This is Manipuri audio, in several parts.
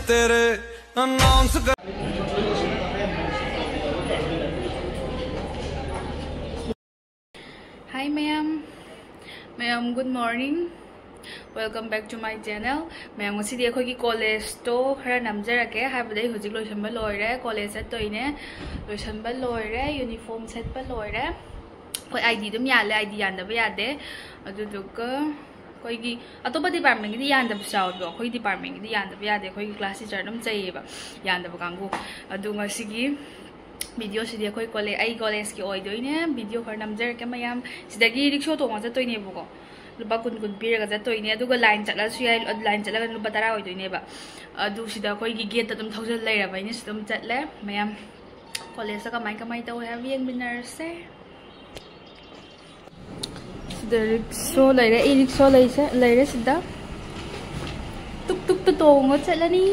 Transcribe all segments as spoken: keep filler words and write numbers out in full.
तेरे अनाउंस कर। Hi ꯃꯌꯥꯝ, ꯃꯌꯥꯝ, good morning, welcome back to my channel. ꯃꯌꯥꯝ, ꯉꯁꯤꯗꯤ ꯑꯩꯈꯣꯏꯒꯤ ꯀꯣꯂꯦꯖꯇꯣ ꯈꯔ ꯅꯝꯖꯔꯛꯀꯦ꯫ ꯍꯥꯏꯕꯗꯤ ꯑꯩ ꯍꯧꯖꯤꯛ ꯂꯣꯏꯁꯟꯕ ꯂꯣꯏꯔꯦ, ꯀꯣꯂꯦꯖ ꯆꯠꯇꯣꯏꯅꯦ꯫ ꯂꯣꯏꯁꯟꯕ ꯂꯣꯏꯔꯦ, ꯌꯨꯅꯤꯐꯣꯔꯝ ꯁꯦꯠꯄ ꯂꯣꯏꯔꯦ꯫ ꯑꯩꯈꯣꯏ ꯑꯥꯏ ꯗꯤ ꯑꯗꯨꯝ ꯌꯥꯜꯂꯦ, ꯑꯥꯏ ꯗꯤ ꯌꯥꯟꯗꯕ ꯌꯥꯗꯦ꯫ ꯑꯗꯨꯗꯨꯒ ꯑꯩꯈꯣꯏꯒꯤ ꯑꯇꯣꯞꯄ ꯗꯤꯄꯥꯔꯠꯃꯦꯟꯒꯤꯗꯤ ꯌꯥꯟꯗꯕꯁꯨ ꯌꯥꯎꯋꯦꯕꯀꯣ꯫ ꯑꯩꯈꯣꯏꯒꯤ ꯗꯤꯄꯥꯔꯠꯃꯦꯟꯒꯤꯗꯤ ꯌꯥꯟꯗꯕ ꯌꯥꯗꯦ, ꯑꯩꯈꯣꯏꯒꯤ ꯀ꯭ꯂꯥꯁ ꯇꯤꯆꯔ ꯑꯗꯨꯝ ꯆꯩꯌꯦꯕ ꯌꯥꯟꯗꯕ ꯀꯥꯡꯕꯨ꯫ ꯑꯗꯨ ꯉꯁꯤꯒꯤ ꯚꯤꯗꯤꯑꯣꯁꯤꯗꯤ ꯑꯩꯈꯣꯏ ꯀꯣꯂꯦ-, ꯑꯩ ꯀꯣꯂꯦꯖꯀꯤ ꯑꯣꯏꯗꯣꯏꯅꯦ꯫ ꯚꯤꯗꯤꯑꯣ ꯈꯔ ꯅꯝꯖꯔꯛꯀꯦ ꯃꯌꯥꯝ꯫ ꯁꯤꯗꯒꯤ ꯔꯤꯛꯁꯣ ꯇꯣꯡꯉ ꯆꯠꯇꯣꯏꯅꯦꯕꯀꯣ꯫ ꯂꯨꯄꯥ ꯀꯨꯟ ꯀꯨꯟ ꯄꯤꯔꯒ ꯆꯠꯇꯣꯏꯅꯦ꯫ ꯑꯗꯨꯒ ꯂꯥꯏꯟ ꯆꯠꯂꯁꯨ ꯌꯥꯏ, ꯂꯥꯏꯟ ꯆꯠꯂꯒꯅ ꯂꯨꯄꯥ ꯇꯔꯥ ꯑꯣꯏꯗꯣꯏꯅꯦꯕ꯫ ꯑꯗꯨ ꯁꯤꯗ ꯑꯩꯈꯣꯏꯒꯤ ꯒꯦꯠꯇ ꯑꯗꯨꯝ ꯊꯧꯖꯤꯜ ꯂꯩꯔꯕ ꯑꯩꯅ ꯁꯤꯗ ꯑꯗꯨꯝ ꯆꯠꯂꯦ ꯃꯌꯥꯝ꯫ ꯀꯣꯂꯦꯖꯇ ꯀꯃꯥꯏ ꯀꯃꯥꯏ ꯇꯧꯋꯦ ꯍꯥꯏꯕ ꯌꯦꯡꯃꯤꯟꯅꯔꯁꯦ꯫ ꯁꯤꯗ ꯔꯤꯛꯁꯣ ꯂꯩꯔꯦ, ꯏ ꯔꯤꯛꯁꯣ ꯂꯩꯁꯦ, ꯂꯩꯔꯦ ꯁꯤꯗ꯫ ꯇꯨꯛ ꯇꯨꯛꯇ ꯇꯣꯡꯉ ꯆꯠꯂꯅꯤ꯫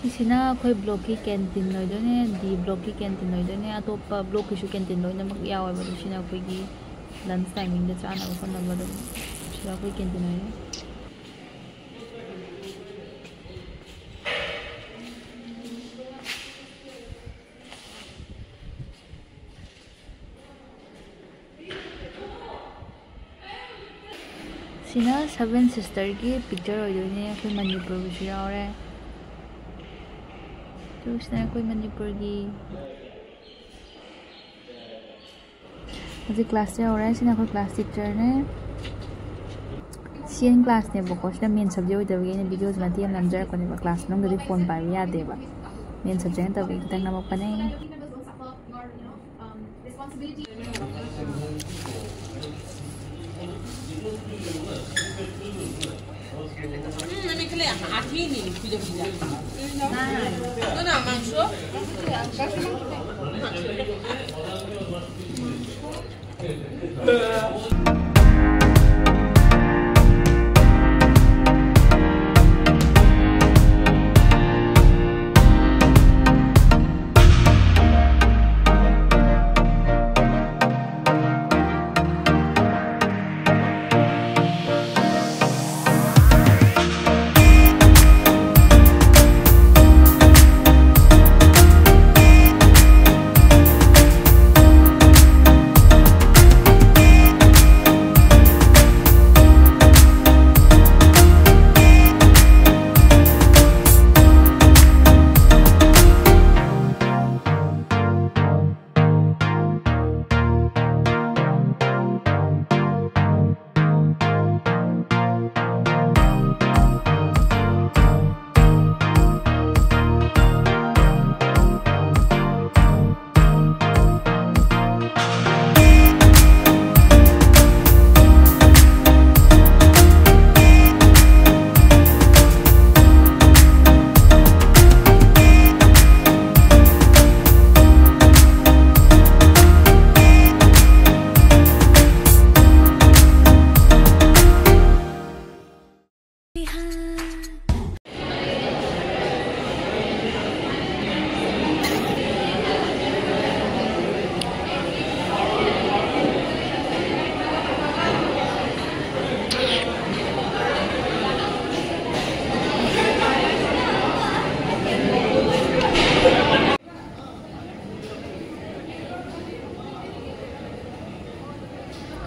ꯁꯤꯁꯤꯅ ꯑꯩꯈꯣꯏ ꯕ꯭ꯂꯣꯛꯀꯤ ꯀꯦꯟꯇꯤꯟ ꯑꯣꯏꯗꯣꯏꯅꯦ, ꯗꯤ ꯕ꯭ꯂꯣꯛꯀꯤ ꯀꯦꯟꯇꯤꯟ ꯑꯣꯏꯗꯣꯏꯅꯦ꯫ ꯑꯇꯣꯞꯄ ꯕ꯭ꯂꯣꯛꯀꯤꯁꯨ ꯀꯦꯟꯇꯤꯟ ꯂꯣꯏꯅꯃꯛ ꯌꯥꯎꯋꯦꯕ, ꯑꯗꯨ ꯁꯤꯅ ꯑꯩꯈꯣꯏꯒꯤ ꯂꯟꯁ ꯇꯥꯏꯃꯤꯡꯗ ꯆꯥꯅꯕ ꯈꯣꯠꯅꯕ ꯑꯗꯨꯝ ꯁꯤꯗ ꯑꯩꯈꯣꯏ ꯀꯦꯟꯇꯤꯟ ꯑꯣꯏꯅꯤ꯫ ꯁꯤꯅ ꯁꯚꯦꯟ ꯁꯤꯁꯇꯔꯒꯤ ꯄꯤꯛꯆꯔ ꯑꯣꯏꯗꯣꯏꯅꯦ꯫ ꯑꯩꯈꯣꯏ ꯃꯅꯤꯄꯨꯔꯒꯤꯁꯨ ꯌꯥꯎꯔꯦ꯫ ꯑꯗꯨ ꯁꯤꯅ ꯑꯩꯈꯣꯏ ꯃꯅꯤꯄꯨꯔꯒꯤ꯫ ꯍꯧꯖꯤꯛ ꯀ꯭ꯂꯥꯁ ꯌꯧꯔꯦ꯫ ꯁꯤꯅ ꯑꯩꯈꯣꯏ ꯀ꯭ꯂꯥꯁ ꯇꯤꯆꯔꯅꯦ꯫ ꯁꯤ ꯑꯦꯟ ꯀ꯭ꯂꯥꯁꯅꯦꯕꯀꯣ꯫ ꯁꯤꯅ ꯃꯦꯟ ꯁꯕꯖꯦꯛ ꯑꯣꯏꯗꯕꯒꯤ ꯑꯩꯅ ꯚꯤꯗꯤꯑꯣꯁꯦ ꯃꯇꯦꯛ ꯑꯃ ꯅꯝꯖꯔꯛꯄꯅꯦꯕ꯫ ꯀ꯭ꯂꯥꯁ ꯃꯅꯨꯡꯗꯗꯤ ꯐꯣꯟ ꯄꯥꯏꯕ ꯌꯥꯗꯦꯕ꯫ ꯃꯦꯟ ꯁꯕꯖꯦꯛ ꯅꯠꯇꯕꯒꯤ ꯈꯤꯇꯪ ꯅꯝꯃꯛꯄꯅꯦ꯫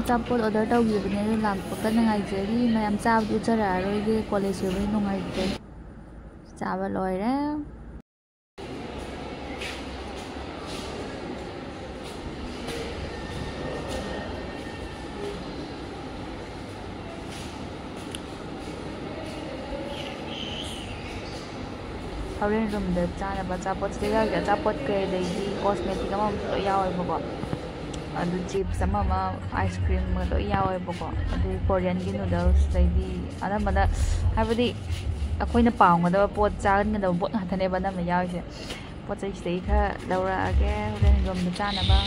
ꯑꯆꯥꯄꯣꯠ ꯑꯣꯔꯗꯔ ꯇꯧꯈꯤꯕꯅꯦ, ꯑꯗꯨ ꯂꯥꯛꯄ ꯀꯟꯅ ꯉꯥꯏꯖꯔꯤ꯫ ꯃꯌꯥꯝ ꯆꯥꯕꯗꯤ ꯎꯠꯆꯔꯛꯑꯔꯣꯏꯒꯦ, ꯀꯣꯂꯦꯖ ꯌꯧꯕꯩ ꯅꯨꯡꯉꯥꯏꯇ꯭ꯔꯦ꯫ ꯆꯥꯕ ꯂꯣꯏꯔꯦ꯫ ꯍꯣꯔꯦꯟ ꯔꯨꯝꯗ ꯆꯥꯅꯕ ꯑꯆꯥꯄꯣꯠ, ꯁꯤꯗꯩꯗ ꯑꯆꯥꯄꯣꯠ ꯀꯩ ꯑꯗꯩꯗꯤ ꯀꯣꯁꯃꯦꯇꯤꯛ ꯑꯃꯃꯝꯁꯨ ꯂꯣꯏ ꯌꯥꯎꯋꯦꯕꯀꯣ꯫ ꯑꯗꯨ ꯆꯤꯞꯁ ꯑꯃ ꯑꯃ, ꯑꯥꯏꯁ ꯀ꯭ꯔꯤꯝꯒ ꯂꯣꯏ ꯌꯥꯎꯋꯦꯕꯀꯣ꯫ ꯑꯗꯩ ꯀꯣꯔꯤꯌꯟꯒꯤ ꯅꯨꯗꯜꯁ, ꯑꯗꯩꯗꯤ ꯑꯅꯝꯕꯅ, ꯍꯥꯏꯕꯗꯤ ꯑꯩꯈꯣꯏꯅ ꯄꯥꯝꯒꯗꯕ ꯄꯣꯠ, ꯆꯥꯒꯟꯒꯗꯕ ꯄꯣꯠ ꯉꯥꯛꯇꯅꯦꯕ ꯑꯅꯝꯕ ꯌꯥꯎꯔꯤꯁꯦ꯫ ꯄꯣꯠ ꯆꯩ ꯁꯤꯗꯩ ꯈꯔ ꯂꯧꯔꯛꯑꯒꯦ ꯍꯣꯔꯦꯟ ꯔꯨꯝꯗ ꯆꯥꯅꯕ꯫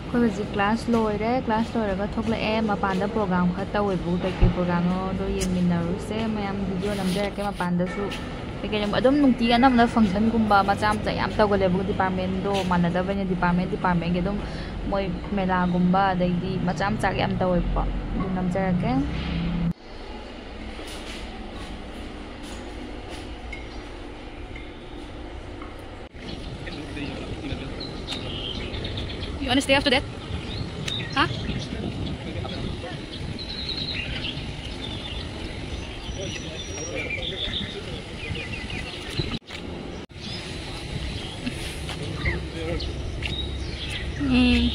ꯑꯩꯈꯣꯏ ꯍꯧꯖꯤꯛ ꯀ꯭ꯂꯥꯁ ꯂꯣꯏꯔꯦ꯫ ꯀ꯭ꯂꯥꯁ ꯂꯣꯏꯔꯒ ꯊꯣꯛꯂꯛꯑꯦ꯫ ꯃꯄꯥꯟꯗ ꯄ꯭ꯔꯣꯒ꯭ꯔꯥꯝ ꯈꯔ ꯇꯧꯋꯦꯕꯨ, ꯀꯩꯀꯩ ꯄ꯭ꯔꯣꯒ꯭ꯔꯥꯝꯅꯣꯗꯣ ꯌꯦꯡꯃꯤꯟꯅꯔꯨꯁꯦ꯫ ꯃꯌꯥꯝ ꯚꯤꯗꯤꯑꯣ ꯅꯝꯖꯔꯛꯀꯦ ꯃꯄꯥꯟꯗꯁꯨ꯫ ꯀꯩꯀꯩꯅꯣ ꯑꯗꯨꯝ ꯅꯨꯡꯇꯤꯒꯤ ꯑꯅꯝꯕꯅ ꯐꯪꯁꯟꯒꯨꯝꯕ ꯃꯆꯥ ꯃꯆꯥ ꯌꯥꯝ ꯇꯧꯒꯜꯂꯦꯕ꯫ ꯗꯤꯄꯥꯔꯠꯃꯦꯟꯗꯣ ꯃꯥꯟꯅꯗꯕꯅꯤꯅ, ꯗꯤꯄꯥꯔꯠꯃꯦꯟ ꯗꯤꯄꯥꯔꯠꯃꯦꯟꯒꯤ ꯑꯗꯨꯝ ꯃꯣꯏ ꯃꯦꯂꯥꯒꯨꯝꯕ ꯑꯗꯩꯗꯤ ꯃꯆꯥ ꯃꯆꯥ ꯌꯥꯝ ꯇꯧꯋꯦꯕꯀꯣ꯫ ꯑꯗꯨ ꯅꯝꯖꯔꯛꯀꯦ꯫ You wanna stay after that? Huh? ꯎꯝ꯫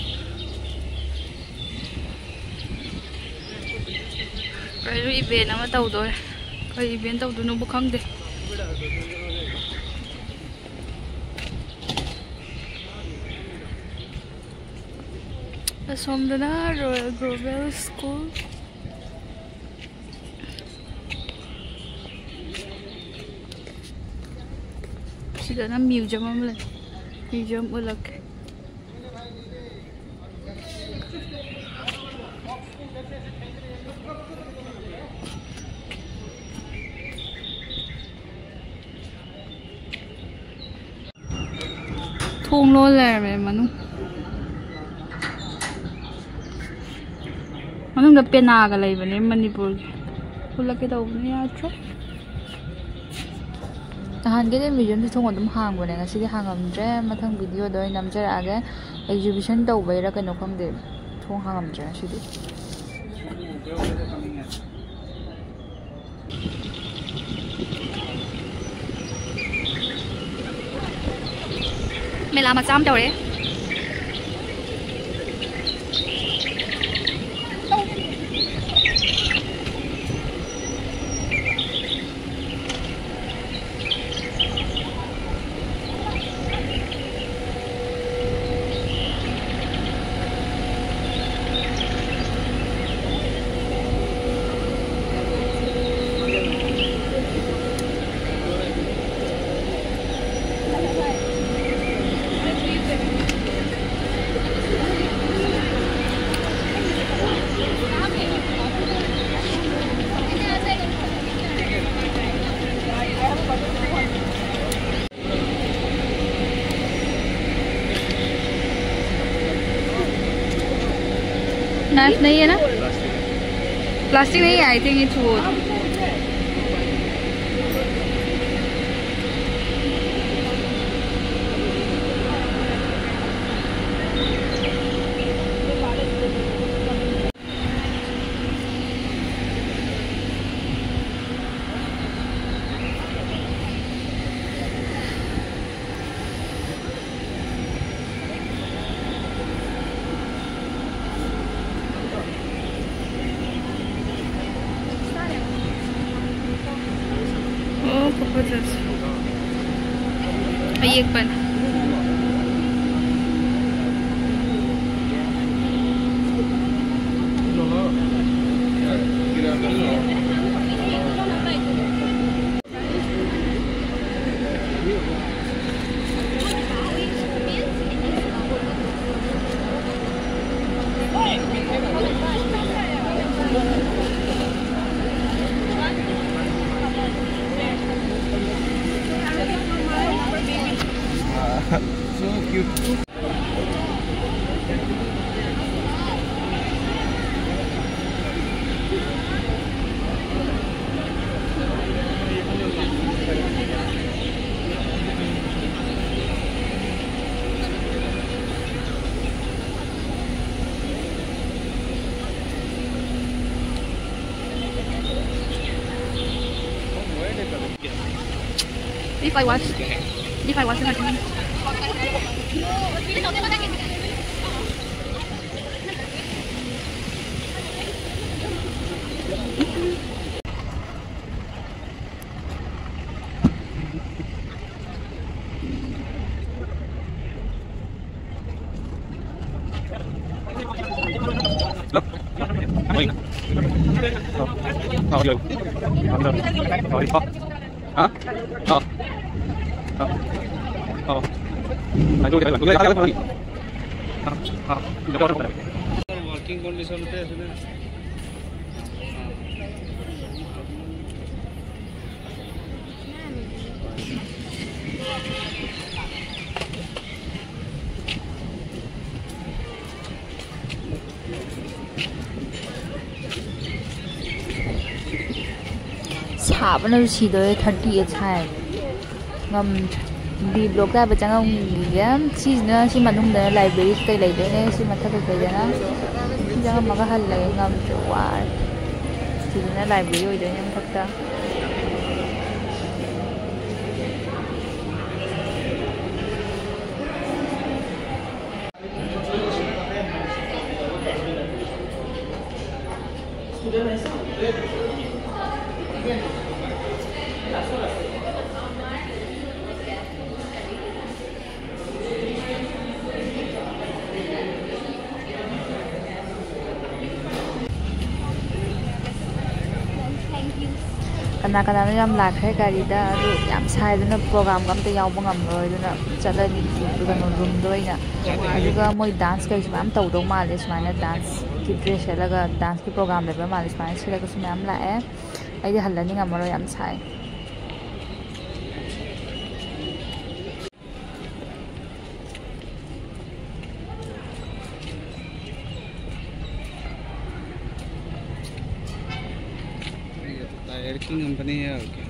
ꯀꯩꯅꯣ, ꯏꯚꯦꯟ ꯑꯃ ꯇꯧꯗꯣꯔꯦ꯫ ꯀꯩ ꯏꯚꯦꯟ ꯇꯧꯗꯣꯏꯅꯣꯕꯨ ꯈꯪꯗꯦ꯫ ꯑꯁꯣꯝꯗꯅ ꯔꯣꯌꯦꯜ ꯒ꯭ꯂꯣꯕꯦꯜ ꯁ꯭ꯀꯨꯜ꯫ ꯁꯤꯗꯅ ꯃ꯭ꯌꯨꯖꯝ ꯑꯃ ꯂꯩ꯫ ꯃ꯭ꯌꯨꯖꯝ ꯎꯠꯂꯛꯀꯦ꯫ ꯊꯣꯡ ꯂꯣꯜ ꯂꯩꯔꯝꯃꯦ ꯃꯅꯨꯡ꯫ ꯃꯅꯨꯡꯗ ꯄꯦꯅꯥꯒ ꯂꯩꯕꯅꯦ ꯃꯅꯤꯄꯨꯔꯒꯤ꯫ ꯎꯠꯂꯛꯀꯦ ꯇꯧꯕꯅꯦ, ꯌꯥꯗ꯭ꯔꯦ꯫ ꯅꯍꯥꯟꯒꯩꯗꯤ ꯃ꯭ꯌꯨꯖꯤꯌꯝꯁꯦ ꯊꯣꯡ ꯑꯗꯨꯝ ꯍꯥꯡꯕꯅꯦ, ꯉꯁꯤꯗꯤ ꯍꯥꯡꯉꯝꯗ꯭ꯔꯦ꯫ ꯃꯊꯪ ꯚꯤꯗꯤꯑꯣꯗ ꯑꯣꯏꯅ ꯅꯝꯖꯔꯛꯑꯒꯦ꯫ ꯑꯦꯛꯖꯤꯕꯤꯁꯟ ꯇꯧꯕꯩꯔꯥ ꯀꯩꯅꯣ ꯈꯪꯗꯦ, ꯊꯣꯡ ꯍꯥꯡꯉꯝꯗ꯭ꯔꯦ ꯉꯁꯤꯗꯤ꯫ ꯃꯦꯂꯥ ꯃꯆꯥ ꯑꯃ ꯇꯧꯔꯦ꯫ नाइफ नहीं है ना? प्लास्टिक नहीं है, आई थिंक इट्स वुड। ꯑꯣ, ꯀꯣꯀꯣꯖꯁ꯫ ꯑꯌꯦꯛꯄꯅꯦ꯫ If I was, if I was in a Working condition তে আছে না? ꯁꯥꯕꯅꯁꯨ ꯁꯤꯗꯣꯔꯦ, ꯊꯥꯔꯇꯤ ꯑꯩꯠ ꯁꯥꯏ꯫ ꯉꯝꯗ꯭ꯔꯦ꯫ ꯕꯤ ꯕ꯭ꯂꯣꯛꯇ ꯍꯥꯏꯕ ꯆꯪꯉꯝꯈꯤꯒꯦ꯫ ꯁꯤꯁꯤꯅ, ꯁꯤ ꯃꯅꯨꯡꯗꯅ ꯂꯥꯏꯕ꯭ꯔꯦꯔꯤ ꯀꯩꯀꯩ ꯂꯩꯗꯣꯏꯅꯦ꯫ ꯁꯤ ꯃꯊꯛ ꯀꯩꯀꯩꯗꯅ ꯁꯤ ꯆꯪꯉꯝꯃꯒ ꯍꯜꯂꯒꯦ꯫ ꯉꯝꯗ꯭ꯔꯦ, ꯋꯥꯔꯦ꯫ ꯁꯤꯗꯅ ꯂꯥꯏꯕ꯭ꯔꯦꯔꯤ ꯑꯣꯏꯗꯣꯏꯅꯦ ꯃꯊꯛꯇ꯫ ꯀꯅꯥ ꯀꯅꯥꯅꯣ ꯌꯥꯝ ꯂꯥꯛꯈ꯭ꯔꯦ ꯒꯥꯔꯤꯗ꯫ ꯑꯗꯨ ꯌꯥꯝ ꯁꯥꯏꯗꯅ ꯄ꯭ꯔꯣꯒꯥꯝꯒ ꯑꯝꯇ ꯌꯥꯎꯕ ꯉꯝꯃꯔꯣꯏ꯫ ꯑꯗꯨꯅ ꯆꯠꯂꯅꯤ ꯀꯩꯅꯣ, ꯔꯨꯝꯗ ꯑꯣꯏꯅ꯫ ꯑꯗꯨꯒ ꯃꯣꯏ ꯗꯥꯟꯁ ꯀꯩꯁꯨ ꯃꯌꯥꯝ ꯇꯧꯗꯧ ꯃꯥꯜꯂꯦ꯫ ꯁꯨꯃꯥꯏꯅ ꯗꯥꯟꯁꯀꯤ ꯗ꯭ꯔꯦꯁ ꯁꯦꯠꯂꯒ ꯗꯥꯟꯁꯀꯤ ꯄ꯭ꯔꯣꯒꯥꯝ ꯂꯩꯕ ꯃꯥꯜꯂꯦ꯫ ꯁꯨꯃꯥꯏꯅ ꯁꯦꯠꯂꯒꯁꯨ ꯃꯌꯥꯝ ꯂꯥꯛꯑꯦ꯫ ꯑꯩꯗꯤ ꯍꯜꯂꯅꯤ, ꯉꯝꯃꯔꯣꯏ, ꯌꯥꯝ ꯁꯥꯏ꯫ Company है और क्या?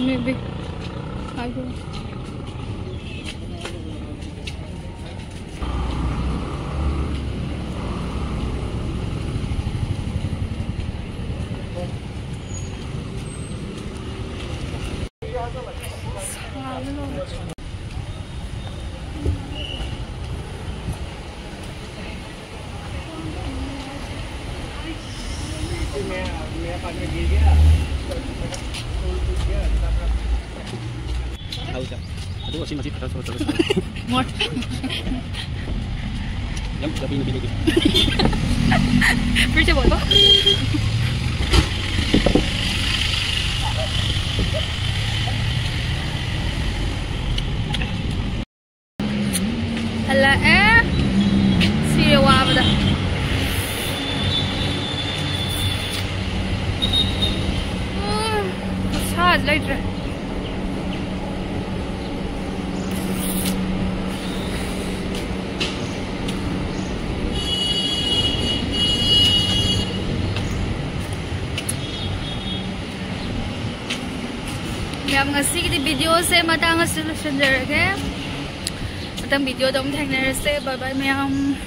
Maybe. I don't. Tahu siya. Aduh, asin masih terus terus terus. Mort. Yang udah pindah pindah. First of all, hala eh. Sira wabada. Sa laitre. ꯌꯥꯝ ꯉꯁꯤꯒꯤꯗꯤ video ꯁꯦ ꯃꯇꯥꯡ ꯑꯁꯤꯗ ꯂꯣꯏꯁꯤꯟꯖꯔꯒꯦ꯫ ꯃꯊꯪ video ꯗ ꯑꯃꯨꯛ ꯊꯦꯡꯅꯔꯁꯦ꯫ Bye bye ꯃꯌꯥꯝ꯫